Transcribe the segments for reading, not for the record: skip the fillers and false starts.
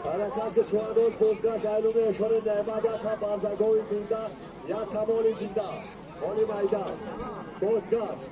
Ҳаракати чорандоз бозгашт айлуми ишори неъмат, як ҳам барзагови зинда, як камоли зинда. Оли майдан бозгашт.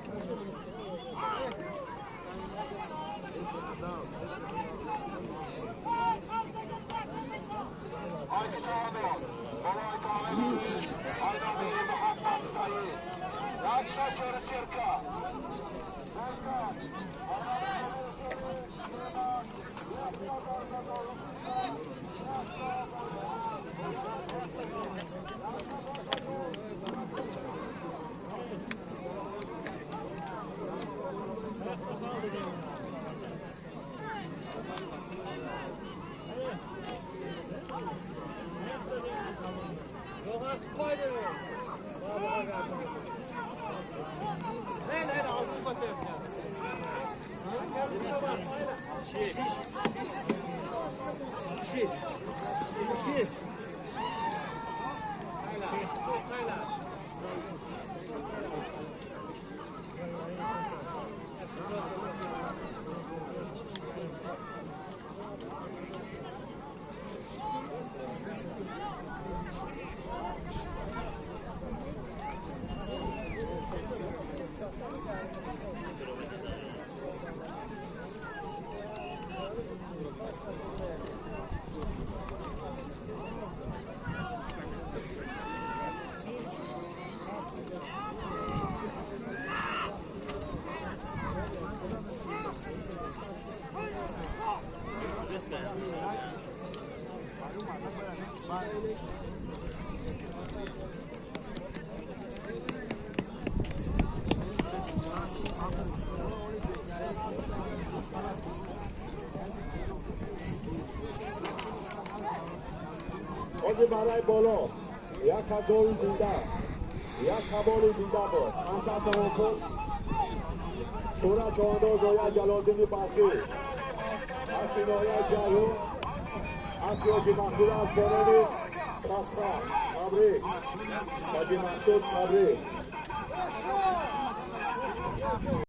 Барои боло як ҳазори зинда, як ҳаволи зинда буд. 500 сомон пул. Шӯра чорандоз ноҳияи Ҷалолиддини Балхӣ, аз ноҳияи Ҷайҳун, аз Ҳоҷи Мақсуд, аз борони Сасқа. Табрик, Ҳоҷи Мақсуд, табрик.